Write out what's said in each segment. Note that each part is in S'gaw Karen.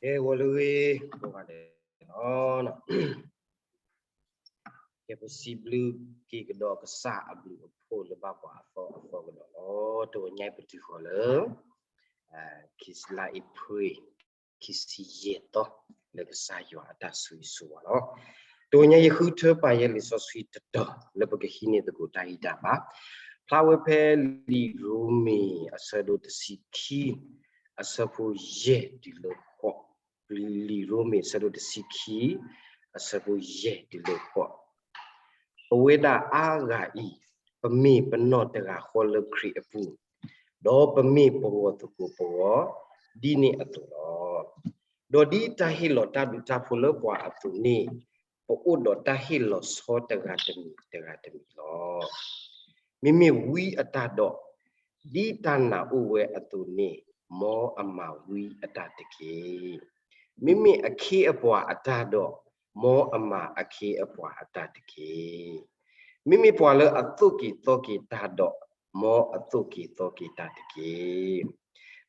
ကဲ ဂီၤလၢအဂ့ၤ ကိးဂၤဒဲးလီၤ. ကဲ ပစံးဘျုးက့ၤကဒီးကစၢ်အဘျုးအဖှိၣ်လၢဘၣ်ပှၤအသီအသီကဒီးလီၤ. တဂီၤညါအံၤပတုၤဃီၤလၢ ခံဆံလါအ့ဖြ့ၣ် ခံဆံယဲၢ်သီ လၢကစၢ်ယွၤအတၢ်ဆိၣ်ဂ့ၤဆိၣ်ဝါလီၤ. တဂီၤညါယဃုထၢပာ်ယဲလံာ်စီဆှံတတီၤ လၢပကဟံးန့ၢ်သကိးတၢ်ဂံၢ်တၢ်ဘါ, ဖျါဝဲဖဲလံာ်ရိမ့ၤအဆၢဒိၣ်တဆံခံ အဆၢဖိယဲၢ်တုၤလၢဃိး, လံာ်ရိမ့ၤအဆၢဒိၣ်တဆံခံ အဆၢဖိယဲၢ်တုၤလၢဃိး ပဝဲဒၣ်အါဂၤအံၤ ပမ့ၢ်ပနီၢ်တဂၤဃီလၢခရံာ်အပူၤ, ဒီးပမ့ၢ်ပဂီၢ်သကိးပဂီၢ် ဒ်န့ၣ်အသိးလီၤ. ဒီးဒ်တၢ်ဟ့ၣ်လီၤတၢ်ဘျုးတၢ်ဖှိၣ်လၢပှၤအသိးန့ၣ်, ပအိၣ်ဒီးတၢ်ဟ့ၣ်လီၤဆီတဂၤတမံၤတဂၤတမံၤလီၤ. မ့မ့ၢ်ဝံအတၢ်ဒီး, ဒ်တၢ်နာ်အိၣ်ဝဲအသိးန့ၣ်, မ်အမၤဝံအတၢ်တက့ၢ်. မ့မ့ၢ်အခ့အပှၤအတၢ်ဒီး, မ်အမၤအခ့အပှၤအတၢ်တက့ၢ်. မ့မ့ၢ်ပှၤလၢအသိၣ်က့ၤသီက့ၤတၢ်ဒီး, မ်အသိၣ်က့ၤသီက့ၤတၢ်တက့ၢ်.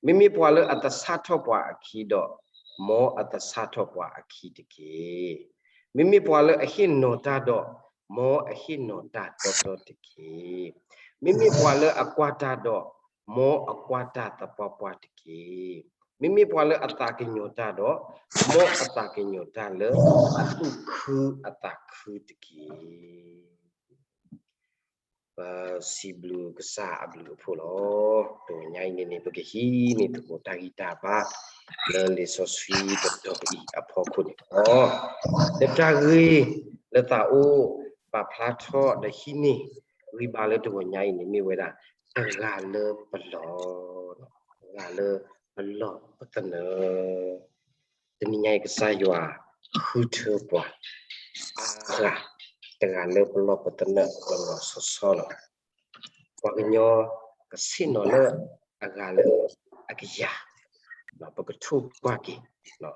မ့မ့ၢ်ပှၤလၢအသဆၣ်ထီၣ်ပှၤအခံဒီး, မ်အသဆၣ်ထီၣ်ပှၤအခံတက့ၢ်. မ့မ့ၢ်ပှၤလၢအဟ့ၣ်နီၤတၢ်ဒီး, မ်အဟ့ၣ်နီၤတၢ်တီတီတက့ၢ်. မ့မ့ၢ်ပှၤလၢအကွၢ်တၢ်ဒီး, မ်အကွၢ်တၢ်သပှၢ်ပှၢ်တက့ၢ်. မ့မ့ၢ်ပှၤလၢအသးကညီၤတၢ်ဒီး, မ်အသးကညီၤတၢ်လၢအသူၣ်ခုအသးခုတက့ၢ်. ပစံးဘျုးကစၢ်အဘျုးအဖှိၣ်လီၤ. တဂီၤညါအံၤန့ၣ်န့ၣ် ပကဟံးန့ၢ်သကိးတၢ်ဂံၢ်တၢ်ဘါ လၢလံာ်စီဆှံတတီၤအံၤအဖီခိၣ်န့ၣ်လီၤ. ဒီးတၢ်ဂ့ၢ်လၢသးအိၣ် ပာ်ဖျါထီၣ်ဒီးဟံးန့ၢ်ဂံၢ်ဘါလၢတဂီၤညါအံၤန့ၣ် မ့ၢ်ဝဲဒၣ် တဂၤလၢပလီၢ်, တဂၤလၢပလီၢ်ပသနၢၣ် တနံၤညါအံၤ ကစၢ်ယွၤဃုထၢပှၤ အါဂၤ တဂၤလၢပလီၢ်ပသနၢၣ်လီၤလီၤဆီဆီလီၤ. ပှၤကညီကဆ့ၣ်နီၤလၢအဂၤလၢအကယၤ, ပကထိၣ်ကွၢ်က့ၤ,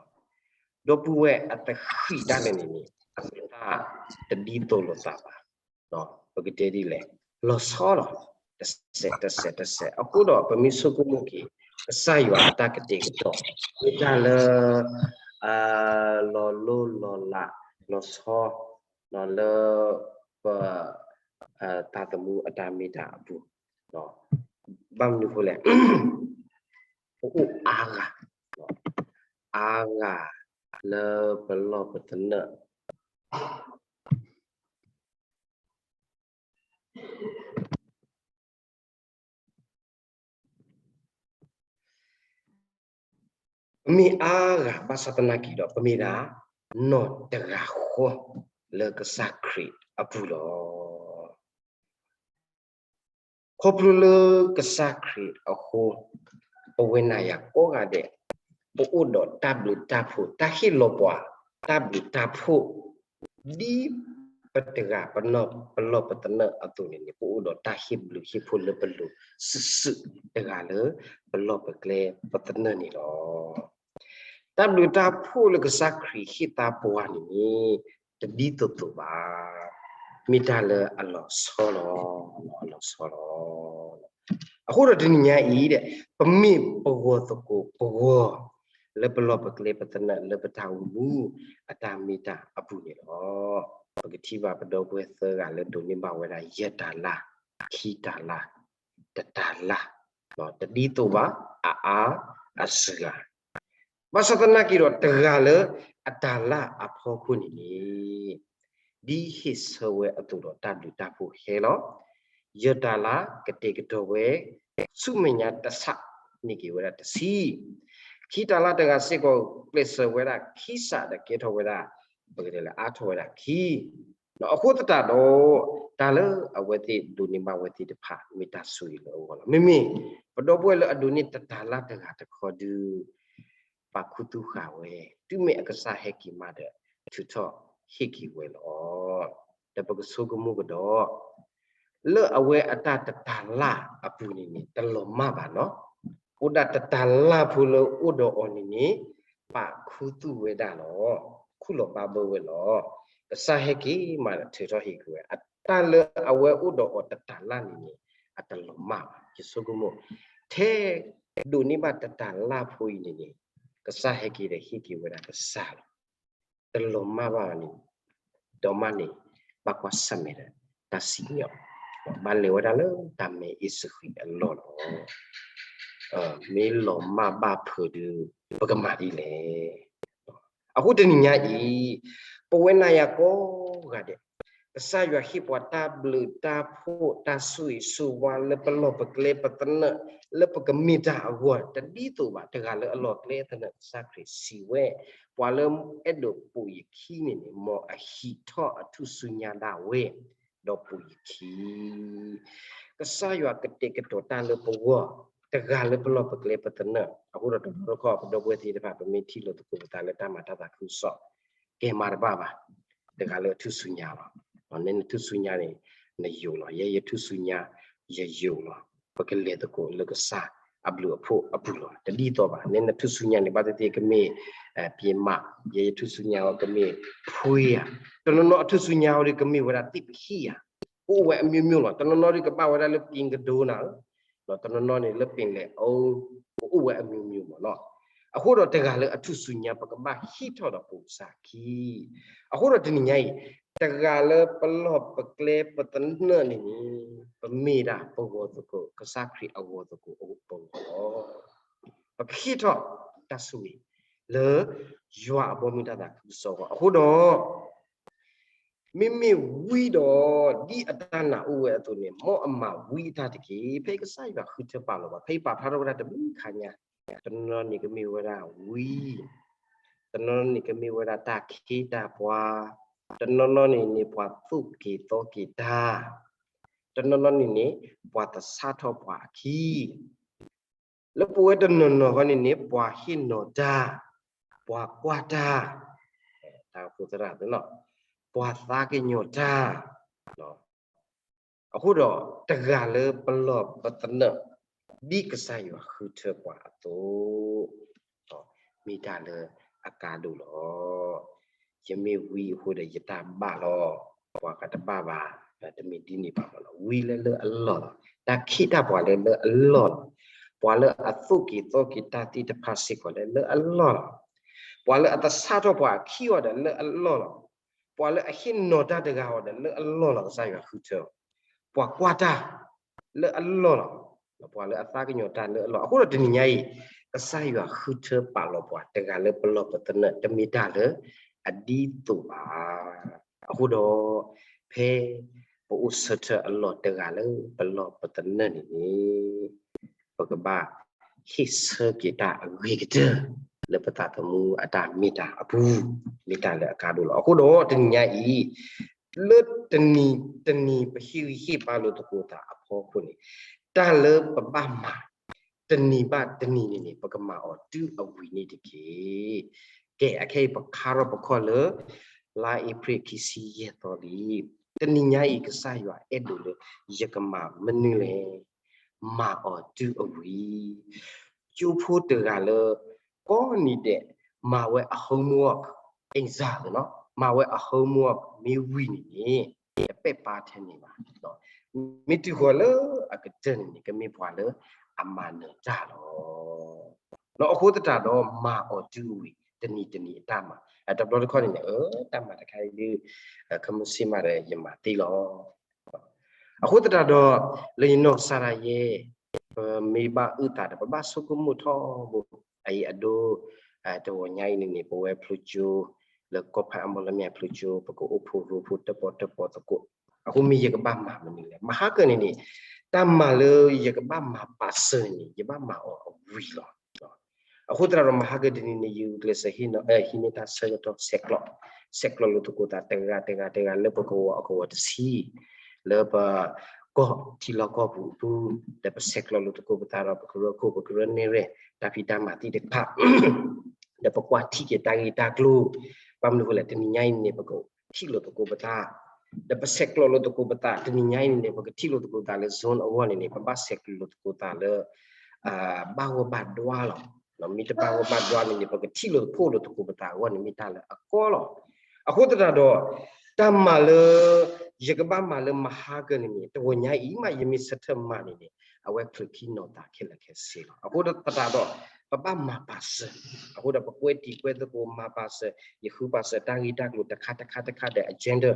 ဒီပုၢ်ဝဲၢ်အတဃံးဒၣ်လဲာ်န့ၣ်န့ၣ် အမ့ၢ်တၢ်တဒ်သိးလိာ်သးဘၣ်. ပကတဲဒ်လဲၣ်, လီၤဆီလီၤ, တစဲးတစဲးတစဲး. အဃိဒီးပမ့ၢ်ဆိကမိၣ်က့ၤ ကစၢ်ယွၤအတၢ်ကတဲာ်ကတီၤ မ့ၢ်တၢ်လၢ လီၤလိၢ်လီၤလး လီၤဆီ လၢပ သးသမူအတၢ်မ့ၢ်တၢ်အပူၤ, ဘၣ်မနုၤအဃိလဲၣ်, ပအိၣ်အါဂၤ, အါဂၤလၢပလီၢ်ပသနၢၣ် ပမ့ၢ်အါဂၤ ဘၣ်ဆၣ်သနာ်က့ဒီး ပမ့ၢ်ဒၣ် နီၢ်တဂၤဃီ လၢကစၢ်ခရံာ်အပူၤလီၤ. ခီဖျိလၢကစၢ်ခရံာ်အဃိ, ပဝဲနၤယၤကိးဂၤဒဲး ပအိၣ်ဒီးတၢ်ဘျုးတၢ်ဖှိၣ် တၢ်ဟ့ၣ်လီၤပှၤ တၢ်ဘျုးတၢ်ဖှိၣ် ဒ်ပတဂၤ ပလီၢ်ပသနၢၣ်အသိးန့ၣ်န့ၣ် ပအိၣ်ဒီးတၢ်ဟ့ၣ်ဘျုးဟ့ၣ်ဖှိၣ်လၢပလိၤစုာ်စုာ်တဂၤလၢ ပလီၢ်ပကျဲပသနၢၣ်န့ၣ်လီၤ. တၢ်ဘျုးတၢ်ဖှိၣ်လၢကစၢ်ခရံာ်ဟ့ၣ်သါပှၤန့ၣ်န့ၣ် တဒ်သိးသိးဘၣ်, မ့ၢ်တၢ်လၢအလီၤဆီလီၤ, အလီၤဆီလီၤ. အဃိဒီးတနံၤညါအံၤ ပမ့ၢ်ပဂီၢ်သကိးပဂီၢ် လၢပလီၢ်ပကျဲပသနၢၣ်လၢပတၢ်အိၣ်မူအတၢ်မ့ၢ်တၢ်အပူၤန့ၣ်လီၤ. ပကထံၣ်ဘၣ်ပဒီပုၢ်ဝဲၢ်သၢဂၤလၢဒိးန့ၢ်ဘၣ်ဝဲဒၣ် ယဲၢ်တၤလါ, ခံတၤလါ, တတၤလါ, တဒ်သိးဘၣ် အအါအစှၤ ဘၣ်ဆၣ်သနာ်က့ဒီး တဂၤလၢအတၤလါအဖီခိၣ်န့ၣ်န့ၣ် ဒ်ဟ့ၣ်ဆၢဝဲအသိးဒီး တၢ်ဘျုးတၢ်ဖှိၣ်ဟဲလီၤ. ယဲၢ်တၤလါကတဲာ်ကတီၤဝဲ ဆူမဲာ်ညါတစးန့ၢ်က့ၤဝဲဒၣ်တဆံ, ခံတၤလါတဂၤစ့ၢ်ကီး ကျဲးစၢးဝဲဒၣ်ခံစးဒီးကဲထီၣ်ဝဲဒၣ် ပကတဲလၢအါထီၣ်ဝဲဒၣ်ခံ အဃိသတးဒီး တၢ်လၢအဝဲသ့ၣ်ဒိးန့ၢ်ဘၣ်ဝဲသ့ၣ်တဖၣ် မ့ၢ်တၢ်ဆိၣ်ဂ့ၤလၢအဂီၢ်လီၤ. မ့မ့ၢ် ပဒီပုၢ်ဝဲၢ်လၢအဒိးန့ၢ်တတၤလါတဂၤတခီဒုး ပာ်ခူသူၣ်ဃာ်ဝဲ, တုၤမ့ၢ်အကစၢ်ဟဲက့ၤမးဒီး ထုးထီၣ်ဟ့ၣ်က့ၤဝဲလီၤ. ဒီးပကဆိကမိၣ်ကဒီး လၢအဝဲအတၢ်တတၤလါအပူၤန့ၣ်န့ၣ် တလီၤမၢ်ဘၣ်နီၤ, အိၣ်ဒၣ်တတၤလါဖိလၢအိၣ်ဒီးအီၤန့ၣ်န့ၣ် ပာ်ခူသူၣ်ဝဲဒၣ်လီၤ, ခူၣ်လီၤဘျၢဘၢဝဲလီၤ. ကစၢ်ဟဲက့ၤမးဒီး ထုးထီၣ်ဟ့ၣ်က့ၤဝဲ တၢ်လၢအဝဲအိၣ်ဒီးအီၤတတၤလၣ်န့ၣ်န့ၣ် အတလီၤမၢ်ဘၣ်. ယဆိကမိၣ် ထဲဒိးန့ၢ်ဘၣ်တတၤလၣ်ဖိအံၤန့ၣ်န့ၣ် ကစၢ်ဟဲက့ၤဒီးဟ့ၣ်က့ၤဝဲဒၣ်ကစၢ်လီၤ. တလီၤမၢ်ဘၣ်န့ၣ် ဒီးမၢ်န့ၣ် ဘၣ်ကွၢ်ဆၢၣ်မဲာ်ဒီးတၢ်စံၣ်ညီၣ်, ဘၣ်လဲၤဝဲဒၣ်လၢတၢ်မဲအ့ၣ်စဃံးအလီၢ်လီၤ. မ့ၢ်လီၤမၢ်ဘၣ်ဖုးဒီး ပကမၤဒ်လဲၣ်. အဃိတနံၤညါအံၤ ပဝဲနၤယၤကိးဂၤဒဲး ကစၢ်ယွၤဟ့ၣ်ပှၤတၢ်ဘျုးတၢ်ဖှိၣ်တၢ်ဆိၣ်ဂ့ၤဆိၣ်ဝါလၢပလီၢ်ပကျဲပသနၢၣ် လၢပကမ့ၢ်တၢ်အဂီၢ် တဒ်သိးဘၣ်. တဂၤလၢအလီၢ်ကျဲသနၢၣ် ကစၢ်ခရံာ်စံးဝဲ ပှၤလၢအဲၣ်ဒိးပိာ်ယခံန့ၣ်န့ၣ် မ်အဟံးထီၣ်အထူၣ်စုညါဒၣ်ဝဲ ဒီးပိာ်ယခံ ကစၢ်ယွၤကတဲာ်ကတီၤတၢ်လၢပဂီၢ်, တဂၤလၢပလီၢ်ပကျဲပသနၢၣ်. အဃိဒီးတဘျီတခီၣ် ပဒီပုၢ်ဝဲၢ်သ့ၣ်တဖၣ် ပမ့ၢ်ထံၣ်လိာ်သကိးပသးလၢတၢ်မၤတၢ်သးခုကစီၣ် ကဲမၤတဘၣ်ဘၣ်. တဂၤလၢအထူၣ်စုညါလီၤ. နဲနထူၣ်စုညါန့ၣ် နယိာ်လီၤ. ယဲယထူၣ်စုညါ ယယိာ်လီၤ. ပကလဲၤသကိးလၢကစၢ်အဘျုးအဖှိၣ်အပူၤလီၤ. တဒ်သိးဘၣ်. နဲနထူၣ်စုညါန့ၣ် ဘၣ်သ့ၣ်သ့ၣ်ကမ့ၢ် ပ့ၤမး, ယဲယထူၣ်စုညါအီၤကမ့ၢ်ဖှ့ဧါ. တနီၤနီၤအထူၣ်စုညါအီၤဒီးကမ့ၢ်ဝဲဒၣ်သ့ၣ်ပဟံၣ်ဧါ. ကအိၣ်ဝဲအမျိုးမျိုးလီၤ. တနီၤနီၤဒီးကဘၣ်ဝဲဒၣ်လၢပံကဒိနၤဧၢ, တနီၤနီၤန့ၣ်လၢပ့ၤလဲၤအူ, ကအိၣ်ဝဲအမျိုးမျိုးမ့ၢ်နီၤ. အဃိဒီးတဂၤလၢအထူၣ်စုညါ ပကဘၣ်ဟံးထီၣ်ဒီးပိာ်ကစၢ်ခံ. အဃိဒီးတနံၤညါအံၤ တဂၤလၢပလီၢ်ပကျဲပသနၢၣ်န့ၣ်န့ၣ် ပမ့ၢ်ဒၣ်ပဂီၢ်သကိး ကစၢ်ခရံာ်အဂီၢ်သကိးအပဂီၢ်လီၤ. ပကဟံးထီၣ်တၢ်ဆိၣ်ဂ့ၤ လၢယွၤအဘီမုၢ်တၢ်သးခုကစီၣ်အဂီၢ်. အဃိဒီး မ့မ့ၢ်ဝံဒီး ဒ်အတၢ်နာ်အိၣ်ဝဲအသိးန့ၣ် မ်အမၤဝံအတၢ်တက့ၢ်. ဖဲကစၢ်ယွၤဃုထၢပာ်လီၤပှၤ, ဖဲယပာ်ဖျါထီၣ်ဝဲဒၣ်တဘျုးခါညါ, တနီၤနီၤန့ၣ်ကမ့ၢ်ဝဲဒၣ်ဝံ, တနီၤနီၤန့ၣ်ကမ့ၢ်ဝဲဒၣ်တၢ်ခ့တၢ်ပှၤ, တနီၤနီၤန့ၣ်န့ၣ် ပှၤသိၣ်က့ၤသီက့ၤတၢ်, တနီၤနီၤန့ၣ်န့ၣ် ပှၤသဆၣ်ထီၣ်ပှၤအခံ လၢပဝဲတနီၤနီၤဃီန့ၣ်န့ၣ် ပှၤဟ့ၣ်နီၤတၢ်, ပှၤကွၢ်တၢ်, တၢ်ဖိသရၣ်သ့ၣ်နီၤ, ပှၤသးကညီၤတၢ်, အဃိဒီးတဂၤလၢပလီၢ်ပသနၢၣ် ဒ်ကစၢ်ယွၤဃုထၢပှၤအသိး မ့ၢ်တၢ်လၢအကါဒိၣ်လီၤ. ယမ့ၢ်ဝံအဃိဒီးယတၢ်ဘၣ်လီၤ, ပှၤဂၤတဘၣ်ဘၣ်, တမ့ၢ်ဒ်န့ၣ်ဘၣ်မ့ၢ်နီၤ. ဝံလၢလၢအလီၢ်လီၤ. တၢ်ခ့တၢ်ပှၤလၢလၢအလီၢ်လီၤ. ပှၤလၢအသိၣ်က့ၤသီက့ၤတၢ်သ့ၣ်တဖၣ်စ့ၢ်ကီးလၢလၢအလီၢ်လီၤ. ပှၤလၢအသဆၣ်ထီၣ်ပှၤအခံအီၤဒီးလၢအလီၢ်လီၤ. ပှၤလၢအဟ့ၣ်နီၤတၢ်တဂၤအီၤဒီးလၢအလီၢ်လီၤ ကစၢ်ယွၤဃုထၢ. ပှၤကွၢ်တၢ် လၢအလီၢ်လီၤ. ပှၤလၢအသးကညီၤတၢ်လၢအလီၢ်. အဃိဒီးတနံၤညါအံၤ ကစၢ်ယွၤဃုထၢပာ်လီၤပှၤ တဂၤလၢပလီၢ်ပသနၢၣ် တမ့ၢ်တၢ်လၢအဒ်သိးဘၣ်. အဃိဒီး ဖဲပအိၣ်ဆၢထၢၣ်အလီၢ်တဂၤလၢပလီၢ်ပသနၢၣ်န့ၣ်န့ၣ် ပကဘၣ်ဟ့ၣ်ဆၢက့ၤတၢ်အဂ့ၤကတၢၢ် လၢပသးသမူအတၢ်မ့ၢ်တၢ်အပူၤ မ့ၢ်တၢ်လၢအကါဒိၣ်လီၤ. အဃိဒီးတနံၤညါအံၤ လၢတနံၤတနံၤပဟ့ၣ်ဂံၢ်ဟ့ၣ်ဘါလိာ်သကိးသးအဖီခိၣ်န့ၣ် တၢ်လၢပဘၣ်မၤ တနံၤဘၣ်တနံၤန့ၣ်န့ၣ် ပကမၤအီၤတုၤအဝံၤန့ၣ်တက့ၢ်. ကဲ အခဲအံၤပခါထီၣ်ပခီၣ်လၢ လါအ့ဖြ့ၣ်ခံဆံယဲၢ်သီလံ. တနံၤညါအံၤ ကစၢ်ယွၤအဲၣ်ဒိးလၢ ယကမၤမနုၤလဲၣ်. မၤအီၤတုၤအဝံၤ ကၠိဖိတဂၤလၢ ကိးနံၤဒဲး မၤဝဲအ homework အ့ၣ်စၢ်လီၤနီၤ, မၤဝဲအ homework မ့ၢ်ဝံၤန့ၣ်န့ၣ် တပဲာ်ပါထဲန့ၣ်ဘၣ်. မ့ၢ်တုၤဃီၤလၢအကတၢၢ်န့ၣ်န့ၣ် ကမ့ၢ်ပှၤလၢအမၤနၢၤတၢ်လီၤ. အဃိသတးဒီး မၤအီၤတုၤအဝံၤ တနံၤတနံၤအတၢ်မၤ, တဘျီတခီၣ်န့ၣ်န့ၣ် အၢ တၢ်မၤတခါအံၤဒုး ခမုၢ်ဆ့ၣ်မးဒီးယမၤသ့လီၤ. အဃိသတးဒီး လၢယနီၢ်ကစၢ်ဒၣ်ယဲ ပမ့ၢ်ဘၣ်အုၣ်သးဒီး ပဘၣ်ဆိကမိၣ်ထီဘိ အအံၤအဒိ တဂီၤညါအံၤန့ၣ်န့ၣ် ပဝဲဖျိကၠိ လၢကီၢ်ဖးအါဘီလၢမ့ၢ်ဖျိကၠိ ပကအိၣ်ဖှိၣ်ရိဖှိၣ်တၢၣ်ပီၣ်တၢၣ်ပီၣ်သကိး, အဃိမ့ၢ်ယကဘၣ်မၤမနုၤလဲၣ်. မဟါကၢန့ၣ်န့ၣ် တၢ်မၤလၢယကဘၣ်မၤပာ်စၢၤန့ၣ် ယဘၣ်မၤအီၤအဝံၤလီၤ. အဃိသတးဒီး မဟါကၢတနံၤန့ၣ် ယဂုာ်ကျဲးစၢးဟံးန့ၢ်တၢ်ဆၢကတီၢ်ဆဲးကျိး, ဆဲးကျိးလိာ်သကိးသးတဂၤတဂၤတဂၤ လၢပကဝီၤအကဝီၤတဆံ, လၢပကီၢ်ထံလီၢ်ကီၢ်ပူၤအပူၤ, ဒီးပဆဲးကျိးလိာ်သကိးပသးဒီး ပကရၢခိၣ် ပကရၢနဲၣ်ရဲၣ် တၢ်ဖံးတၢ်မၤသ့ၣ်တဖၣ် ဒီးပကွၢ်ထံၣ်က့ၤတၢ်ဂ့ၢ်တၢ်ကျိၤ, ဘၣ်မနုၤအဃိလဲၣ် တနံၤညါအံၤန့ၣ် ပကထံၣ်လိာ်သကိးပသး, ဒီးပဆဲးကျိးလိာ်သကိးပသး တနံၤညါအံၤန့ၣ် ပကထံၣ်လိာ်သကိးသးလၢ Zoom အဂီၢ်န့ၣ်န့ၣ် ပဘၣ်ဆဲးကျိးလိာ်သကိးသးလၢ ဘၣ်ဂီၢ်ဘၣ်ဒွါလီၤ. မ့ၢ်တဘၣ်ဂီၢ်ဘၣ်ဒွါန့ၣ်န့ၣ် ပကထံၣ်လိာ်ဖှိၣ်လိာ်သကိးပသးအဂီၢ်န့ၣ် မ့ၢ်တၢ်လၢအကီလီၤ. အဃိသတးဒီး တၢ်မၤလၢ ယကဘၣ်မၤလၢမဟါကၢန့ၣ်န့ၣ် တဂီၤညါအံၤမး ယမ့ၢ်ဆၢထၢၣ်မၤန့ၣ်န့ၣ် အဝဲချုးခံနီၤသးခဲလၢာ်ခဲဆ့လီၤ. အဃိသတးဒီး ပဘၣ်မၤပာ်စၢၤ, အဃိဒီးပကွဲတံၤကွဲသကိးမၤပာ်စၢၤ ယဃုပာ်စၢၤတၢ်ဂ့ၢ်တၢ်ကျိၤတခါတခါတခါဒီး agenda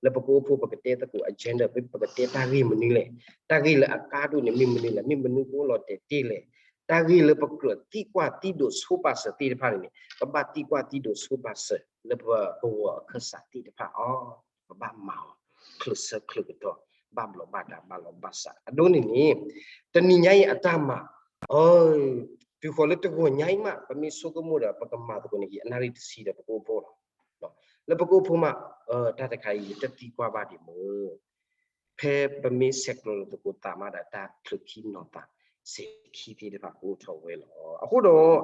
လၢပကအိၣ်ဖှိၣ် ပကတဲသကိး agenda ပကတဲတၢ်ဂ့ၢ်မနုၤလဲၣ်, တၢ်ဂ့ၢ်လၢအကါဒိၣ်န့ၣ်မ့ၢ်မနုၤလဲၣ်, မ့ၢ်မနုၤကအိၣ်လီၤတဲာ်တ့ၢ်လဲၣ်, တၢ်ဂ့ၢ်လၢပကြၢးသံကွၢ်သံဒိးဆိပာ်စၢၤသ့ၣ်တဖၣ်န့ၣ်န့ၣ် ပဘၣ်သံကွၢ်သံဒိးဆိပာ်စၢၤ လၢပကဝီၤအခၢၣ်စးသ့ၣ်တဖၣ်အီၤ, ပဘၣ်မၤအီၤ ချုးဆၢချုးကတီၢ် ဘၣ်ဘျီးဘၣ်ဒါ ဘၣ်လီၤဘၣ်စး အဒိန့ၣ်န့ၣ် တနံၤညါအံၤအတၢ်မၤ အၢ တုၤဃီၤလၢတဂီၤညါအံၤမး ပမ့ၢ်ဆိကမိၣ်ဒီး ပကမၤသကိးန့ၣ် ယနၣ်ရံၣ်တဆံဒီး ပကအိၣ်ဖှိၣ်လီၤ. လၢပကအိၣ်ဖှိၣ်မး တၢ်တခါအံၤ ယတသံကွၢ်ဘၣ်ဒံးမ့ၢ် ဖဲပမ့ၢ်ဆဲးကျိးလၢသကိးသးမးဒီး တၢ်ချုးခံနီၤသး စဲၤခံသ့ၣ်တဖၣ်ကအိၣ်ထီၣ်ဝဲလီၤ. အဃိဒီး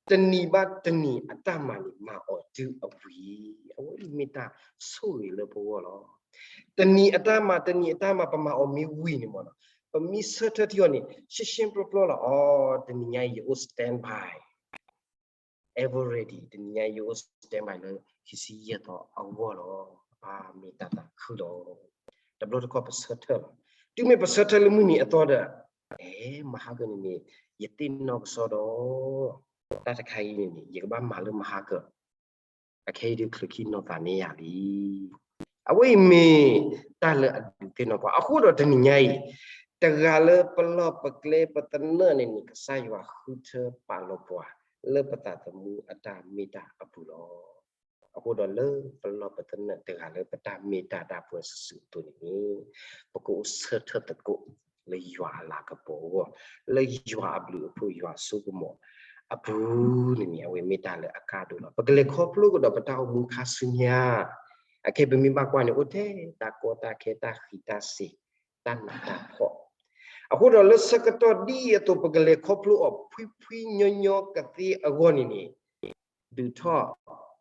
တနံၤဘၣ်တနံၤအတၢ်မၤန့ၣ် မၤအီၤတုၤအဝံၤ အဝဲမ့ၢ်တၢ်ဆိၣ်ဂ့ၤလၢပဂီၢ်လီၤ. တနံၤအတၢ်မၤ တနံၤအတၢ်မၤ ပမၤအီၤမ့ၢ်ဝံၤန့ၣ်မ့ၢ်နီၤ ပမ့ၢ်ဆၢထၢၣ်ထံအီၤန့ၣ် ရှင်းရှင်းပျီပျီလီၤ. အီၤ တနံၤညါအံၤ ယအိၣ် standby ever ready တနံၤညါယအိၣ် standby လၢ ခံဆံယဲၢ်သီအဂီၢ်လီၤ. အမ့ၢ်တၢ်သးခုလီၤ. တဘျီတခီၣ်ပဆၢထၢၣ်လီၤ. တုၤမ့ၢ်ပဆၢထၢၣ်လၢမုၢ်နံၤအသီဒီး အဲ မဟါကၢန့ၣ်န့ၣ် ယသ့ၣ်နီၣ်ကစီဒီး တၢ်တခါအံၤန့ၣ်န့ၣ် ယကဘၣ်မၤလၢမဟါကၢ အခဲအံၤဒုးချုးခံနီၤသးန့ၢ်ယၤလံ. အဝဲအံၤမ့ၢ်တၢ်လၢအဒုးသ့ၣ်နီၣ်ပှၤ အဃိဒီးတနံၤညါအံၤ တဂၤလၢပလီၢ်ပကျဲပသနၢၣ်န့ၣ်န့ၣ် ကစၢ်ယွၤဃုထၢပာ်လီၤပှၤ လၢပသးသမူအတၢ်မ့ၢ်တၢ်အပူၤလီၤ. အဃိဒီးလၢပလီၢ်ပသနၢၣ်တဂၤလၢပတၢ်မ့ၢ်တၢ်တၢ်ပှဲၤစုာ်စုာ်အသိးန့ၣ်န့ၣ် ပကအိၣ်ဆၢထၢၣ်သကိး လၢယွၤအလၤကပီၤအဂီၢ် လၢယွၤအဘျုးအဖှိၣ်ယွၤအစိကမီၤအပူၤန့ၣ်န့ၣ် အဝဲမ့ၢ်တၢ်လၢအကါဒိၣ်လီၤ. ပကလဲၤခီဖျိကဒီးပတၢ်အိၣ်မူခါဆူညါ အခဲပမ့ၢ်ဘၣ်ကွၢ်န့ၣ် အိၣ်ထဲတၢ်ကီတၢ်ခဲတၢ်ဃံးတၢ်စ့ၤ တၢ်နးတၢ်ဖှီၣ် အဃိဒီးလၢဆၢကတီၢ်ဒ်အံၤအသိး ပကလဲၤခီဖျိအီၤဖှံဖှံညီညီကသ့အဂီၢ်န့ၣ်န့ၣ် ဒုးထီၣ်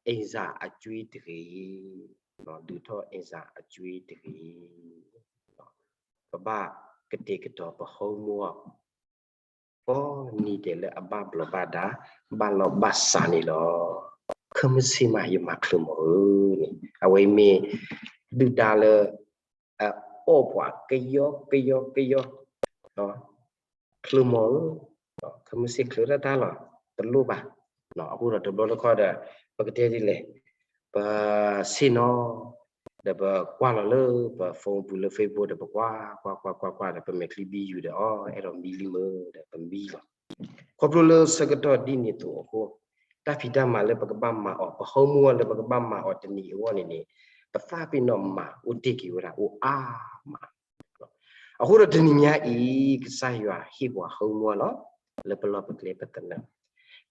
အ့ၣ်စၢ်အကွ့တဂ့ၤ, ဒုးထီၣ်အ့ၣ်စၢ်အကွ့တဂ့ၤ. ပဘၣ်ကတဲာ်ကတီၤပဟီမူအီၤ ကိးနံၤဒဲးလၢအဘၣ်ဘျီးဘၣ်ဒါ ဘၣ်လီၤဘၣ်စးန့ၣ်လီၤ. ခဲမုၢ်ဆ့ၣ်မး ယမၤချုးမီၤဧၢန့ၣ် အဝဲအံၤမ့ၢ်ဒုၣ်ဒါလၢ အအီၣ်ပှၤကယီကယီကယီ ချုးမီၤဧၢ, ခဲမုၢ်ဆ့ၣ်ချုးတၢ်တၢ်လီၤ တလိၣ်ဘၣ်. အဃိဒီးတဘျီတခီၣ်ဒီး ပကတဲဒ်လဲၣ်, ပဆ့ၣ်နီၤ ဒီးပကွၢ်လီၤလၢပ phone ပူၤလၢ Facebook ဒီးပကွၢ် ကွၢ်ကွၢ်ကွၢ်ကွၢ်ဒီး ပမဲာ်ချံဘံယူၤဒီး အီ အဲၣ်ဒိးမံလံမ့ၢ်ဒီး ပမံလီၤ. ခီဖျိလၢဆၢကတီၢ်ဒ်န့ၣ်အသိးအဃိ တၢ်ဖံးတၢ်မၤလၢပကဘၣ်မၤအီၤ ပဟီမူအီၤလၢပကဘၣ်မၤအီၤတနံၤအဂီၢ်န့ၣ်န့ၣ် ပသးပ့ၤနီၣ်မၤအိၣ်တ့ၢ်က့ၤဝဲဒၣ်အိၣ်အါမး အဃိဒီးတနံၤညါအံၤ ကစၢ်ယွၤဟ့ၣ်ပှၤဟီမူအီၤလီၤ. လၢပလီၢ်ပကျဲပသနၢၣ်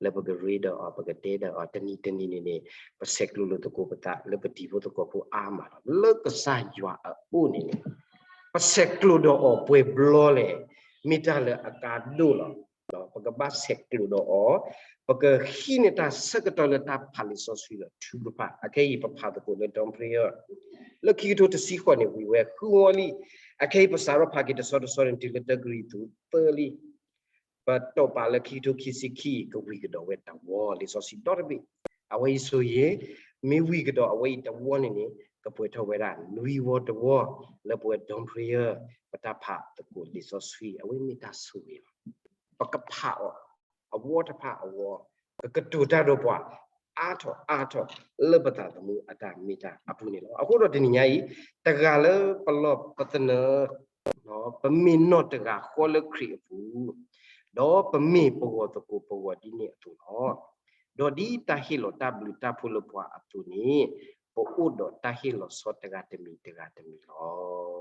လၢပကရ့ဒီးအီၤ ပကတဲဒီးအီၤ တနံၤတနံၤန့ၣ်န့ၣ် ပဆဲးကျိးလိာ်သကိးပသးလၢပတံၤဖိသကိးဖိအါမးလီၤ. လၢကစၢ်ယွၤအအိၣ်န့ၣ်န့ၣ် ပဆဲးကျိးဒီးအီၤပှဲၤဘျီလဲၣ် မ့ၢ်တၢ်လၢအကါဒိၣ်လီၤ. ပကဘၣ်ဆဲးကျိးဒီးအီၤ ပကဟံးန့ၢ်တၢ်ဆၢကတီၢ်လၢတၢ်ဖးလံာ်စီဆှံဒီးထုကဖၣ် အခဲအံၤပဖးသကိးလၢ Dawn Prayer လၢခံကထိတဆံဃိးန့ၣ် ဝံၤဝဲဃုဝီလံ. အခဲအံၤပစးထီၣ်ဖးက့ၤတဆီတဆီန့ၣ် တုၤလၢတၢကရံၣ်သူးသၢလံ. ပတိာ်ပာ်လၢခံကထိခံဆံခံ ကဝံၤကဒီးဝဲတဝီလံာ်စီဆှံဒီတဘ့ၣ်. အဝဲအံၤဆိၣ်ဂ့ၤ မ့ၢ်ဝံၤကဒီးအဝဲအံၤတဝီန့ၣ်န့ၣ် ကပှဲၤထီၣ်ဝဲဒၣ်နွံဝီတဝီ လၢပဝဲ Dawn Prayer ပတၢ်ဖးသကိးလံာ်စီဆှံ အဝဲမ့ၢ်တၢ်ဆိၣ်ဂ့ၤလီၤ. ပကဖးအီၤ အဝီတဖၣ်အဝီ ကကတိၤတၢ်ဒီးပှၤ အါထီၣ်အါထီၣ် လၢပသးသမူအတၢ်မ့ၢ်တၢ်အပူၤန့ၣ်လီၤ. အဃိဒီးတနံၤညါအံၤ တဂၤလၢပလီၢ်ပသနၢၣ် ပမ့ၢ်နီၢ်တဂၤဃီလၢခရံာ်အပူၤ ဒီးပမ့ၢ်ပဂီၢ်သကိးပဂီၢ်ဒ်န့ၣ်အသိးလီၤ. ဒီးဒ်တၢ်ဟ့ၣ်လီၤတၢ်ဘျုးတၢ်ဖှိၣ်လၢပှၤအသိးန့ၣ် ပအိၣ်ဒီးတၢ်ဟ့ၣ်လီၤဆီတဂၤတမံၤတဂၤတမံၤလီၤ.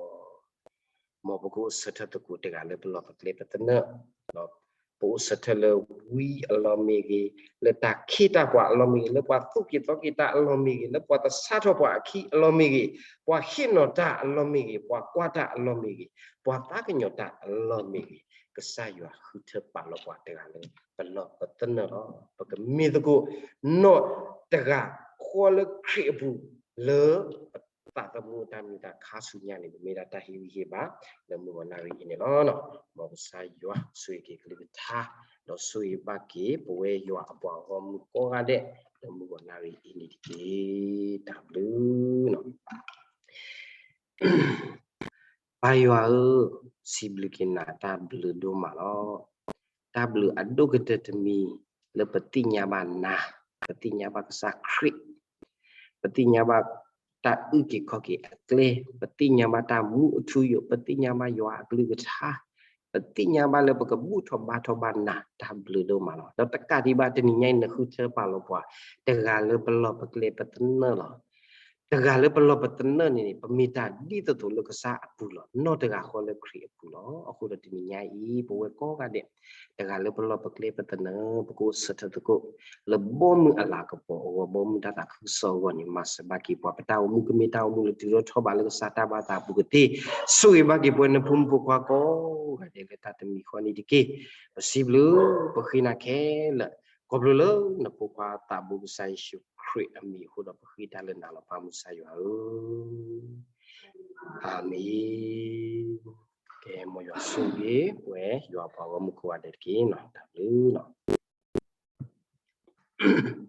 မ်ပကအိၣ်ဆၢထၢၣ်သကိးတဂၤလၢပလီၢ်ပကျဲပသနၢၣ် ပအိၣ်ဆၢထၢၣ်လၢဝံအလီၢ်မ့ၢ်ဂ့ၤ, လၢတၢ်ခ့တၢ်ပှၤအလီၢ်မ့ၢ်ဂ့ၤ, လၢပှၤသူၣ်က့ၤသီက့ၤတၢ်အလီၢ်မ့ၢ်ဂ့ၤ, လၢပှၤသဆၣ်ထီၣ်ပှၤအခံအလီၢ်မ့ၢ်ဂ့ၤ, ပှၤဟ့ၣ်နီၤတၢ်အလီၢ်မ့ၢ်ဂ့ၤ, ပှၤကွၢ်တၢ်အလီၢ်မ့ၢ်ဂ့ၤ, ပှၤသးကညီၤတၢ်အလီၢ်မ့ၢ်ဂ့ၤ, ကစၢ်ယွၤဃုထၢပာ်လီၤပှၤတဂၤလၢ ပလီၢ်ပသနၢၣ်လီၤ. ပကမ့ၢ်သကိး နီၢ်တဂၤဃီလၢခရံာ်အပူၤ လၢပသးသမူတၢ်မ့ၢ်တၢ်ခါဆူညါန့ၣ် ပမ့ၢ်ဒၣ်တၢ်ဟ့ၣ်ဂံၢ်ဟ့ၣ်ဘါ လၢမုၢ်ဂီၤနၣ်ရံၣ်အံၤန့ၣ်လီၤ. မ်ကစၢ်ယွၤဆိၣ်ဂ့ၤက့ၤကလုၢ်ကထါ ဒီးဆိၣ်ဂ့ၤဘၣ်က့ၤ ပဝဲယွၤအပှၤဂီၢ်မုၢ်ကိးဂၤဒဲး လၢမုၢ်ဂီၤနၣ်ရံၣ်အံၤန့ၣ်တက့ၢ်. တၢ်ဘျုးနီၤ. ပၢ်ယွၤဧၢ, စံးဘျုးက့ၤနၤ တၢ်ဘျုးဒိၣ်မးလီၤ. တၢ်ဘျုးအဒိၣ်ကတၢၢ်တမံၤ လၢပသ့ၣ်ညါဘၣ်နၤ, ပသ့ၣ်ညါဘၣ်ကစၢ်ခရံာ်, ပသ့ၣ်ညါဘၣ်တၢ်အုၣ်က့ၤခီၣ်က့ၤအကျဲ, ပသ့ၣ်ညါဘၣ်တၢ်မူအထူအယိာ်, ပသ့ၣ်ညါဘၣ်ယွၤအကလုၢ်ကထါ, ပသ့ၣ်ညါဘၣ်လၢပကဘူၣ်ထီၣ်ဘါထီၣ်ဘၣ်နၤ တၢ်ဘျုးဒိၣ်မးလီၤ. ဒီးတကးဒံးဘၣ် တနံၤညါအံၤ နဃုထၢပာ်လီၤပှၤ တဂၤလၢပလီၢ်ပကျဲပသနၢၣ်လီၤ. တဂၤလၢပလီၢ်ပသနၢၣ်န့ၣ်န့ၣ် ပမ့ၢ်တၢ်ဒ်သိးသိးလၢကစၢ်အပူၤလီၤ. နီၢ်တဂၤဃီလၢခရံာ်အပူၤလီၤ. အဃိဒီးတနံၤညါအံၤ ပဝဲကိးဂၤဒဲး တဂၤလၢပလီၢ်ပကျဲပသနၢၣ် ပကအိၣ်ဆၢထၢၣ်သကိး လၢဘီမုၢ်အလၤကပီၤအဂီၢ် ဘီမုၢ်တၢ်သးခုကစီၣ်အဂီၢ်န့ၣ် မၤစၢၤဘၣ်က့ၤပှၤ ပတၢ်အိၣ်မူကမ့ၢ်တၢ်အိၣ်မူလၢတုၤထီၣ်ထီထီၣ်ဘၣ်လၢကစၢ်တၢ်ဘၣ်သးအပူၤကသ့, ဆိၣ်ဂ့ၤဘၣ်က့ၤပှၤနဖိမုၣ်ဖိခွါကိးဂၤဒဲးလၢတၢ်တမံၤဃီန့ၣ်တက့ၢ်. ပစံးဘျုး ပဃ့နၤခဲလၢာ် ခီဖျိလၢနဖိခွါသးဘိကစၢ်ယ့ၣ်ၡူးခရံာ်အမံၤအဃိဒီး ပဃ့တၢ်လၢနၤလီၤ ပၢ်မုၢ်ကစၢ်ယွၤဧၢ. အၤမ့ၣ်. ကဲ မ်ယွၤဆိၣ်ဂ့ၤ ပဝဲယွၤပှၤဂီၢ်မုၢ်ကိးဂၤဒဲးတက့ၢ်နီၤ တၢ်ဘျုးနီၤ.